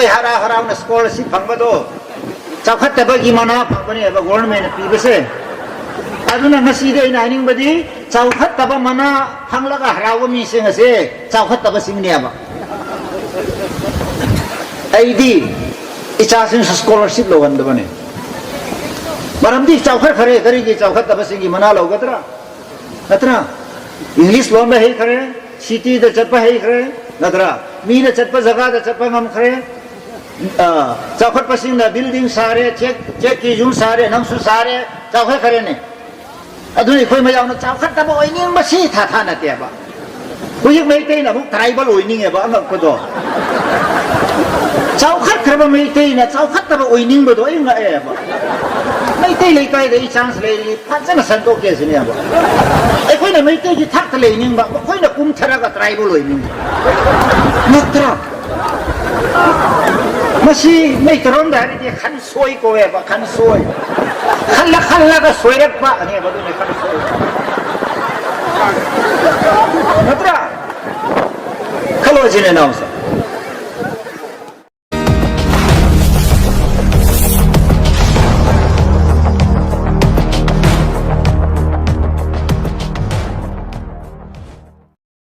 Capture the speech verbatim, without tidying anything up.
ꯑꯩꯈꯣꯏ ꯍꯔꯥꯎ ꯍꯔꯥꯎꯅ ꯁ꯭ꯀꯣꯂꯔꯁꯤꯞ ꯐꯪꯕꯗꯣ ꯆꯥꯎꯈꯠꯇꯕꯒꯤ ꯃꯅꯥ ꯐꯪꯕꯅꯦꯕ ꯒꯣꯔꯃꯦꯟꯅ ꯄꯤꯕꯁꯦ꯫ ꯑꯗꯨꯅ ꯉꯁꯤꯗꯤ ꯑꯩꯅ ꯍꯥꯏꯅꯤꯡꯕꯗꯤ, ꯆꯥꯎꯈꯠꯇꯕ ꯃꯅꯥ ꯐꯪꯂꯒ ꯍꯔꯥꯎꯕ ꯃꯤꯁꯤꯡ ꯑꯁꯦ ꯆꯥꯎꯈꯠꯇꯕꯁꯤꯡꯅꯦꯕ꯫ ꯑꯩꯗꯤ ꯏꯆꯥꯁꯤꯡꯁꯨ ꯁ꯭ꯀꯣꯂꯔꯁꯤꯞ ꯂꯧꯍꯟꯗꯕꯅꯦ꯫ ꯃꯔꯝꯗꯤ ꯆꯥꯎꯈꯠꯈ꯭ꯔꯦ, ꯀꯔꯤꯒꯤ ꯆꯥꯎꯈꯠꯇꯕꯁꯤꯡꯒꯤ ꯃꯅꯥ ꯂꯧꯒꯗ꯭ꯔꯥ? ꯅꯠꯇ꯭ꯔꯥ? ꯏꯪꯂꯤꯁ ꯂꯣꯟꯕ ꯍꯩꯈ꯭ꯔꯦ, ꯁꯤꯇꯤꯗ ꯆꯠꯄ ꯍꯩꯈ꯭ꯔꯦ, ꯅꯠꯇ꯭ꯔꯥ? ꯃꯤꯅ ꯆꯠꯄ ꯖꯒꯥꯗ ꯆꯠꯄ ꯉꯝꯈ꯭ꯔꯦ꯫ ꯑ, ꯆꯥꯎꯈꯠꯄꯁꯤꯡꯅ ꯕꯤꯜꯗꯤꯡ ꯁꯥꯔꯦ, ꯆꯦꯛ, ꯆꯦꯛꯀꯤ ꯌꯨꯝ ꯁꯥꯔꯦ, ꯅꯪꯁꯨ ꯁꯥꯔꯦ, ꯆꯥꯎꯈꯠꯈ꯭ꯔꯦꯅꯦ꯫ ꯑꯗꯨꯅ ꯑꯩꯈꯣꯏ ꯃꯌꯥꯝꯅ ꯆꯥꯎꯈꯠꯇꯕ ꯑꯣꯏꯅꯤꯡꯕꯁꯤ ꯊꯥ ꯊꯥ ꯅꯠꯇꯦꯕ꯫ ꯍꯧꯖꯤꯛ ꯃꯩꯇꯩꯅ ꯑꯃꯨꯛ ꯇ꯭ꯔꯥꯏꯕꯦꯜ ꯑꯣꯏꯅꯤꯡꯉꯦꯕ, ꯑꯉꯛꯄꯗꯣ꯫ ꯆꯥꯎꯈꯠꯈ꯭ꯔꯕ ꯃꯩꯇꯩꯅ ꯆꯥꯎꯈꯠꯇꯕ ꯑꯣꯏꯅꯤꯡꯕꯗꯣ ꯑꯩ ꯉꯛꯑꯦꯕ꯫ ꯃꯩꯇꯩ ꯂꯩꯀꯥꯏꯗ ꯑꯩ ꯆꯥꯟꯁ ꯂꯩꯔꯤ, ꯐꯖꯅ ꯁꯟꯗꯣꯛꯀꯦ ꯁꯤꯅꯦꯕ꯫ ꯑꯩꯈꯣꯏꯅ ꯃꯩꯇꯩꯒꯤ ꯊꯥꯛꯇ ꯂꯩꯅꯤꯡꯕ, ꯃꯈꯣꯏꯅ ꯀꯨꯝꯊꯔꯒ ꯇ꯭ꯔꯥꯏꯕꯦꯜ ꯑꯣꯏꯅꯤꯡꯕ꯫ ꯅꯠꯇ꯭ꯔꯥ? ꯃꯁꯤ ꯃꯩꯇꯩꯔꯣꯟꯗ ꯍꯥꯏꯔꯗꯤ ꯈꯟ ꯁꯣꯏ ꯀꯧꯋꯦꯕ, ꯈꯟ ꯁꯣꯏ꯫ ꯈꯜꯂ ꯈꯜꯂꯒ ꯁꯣꯏꯔꯛꯄ ꯑꯅꯦꯕ, ꯑꯗꯨꯅꯦ ꯈꯟ ꯁꯣꯏ꯫ ꯅꯠꯇ꯭ꯔꯥ? ꯈꯜꯂꯣ, ꯏꯆꯤꯟ ꯏꯅꯥꯎꯁꯦ꯫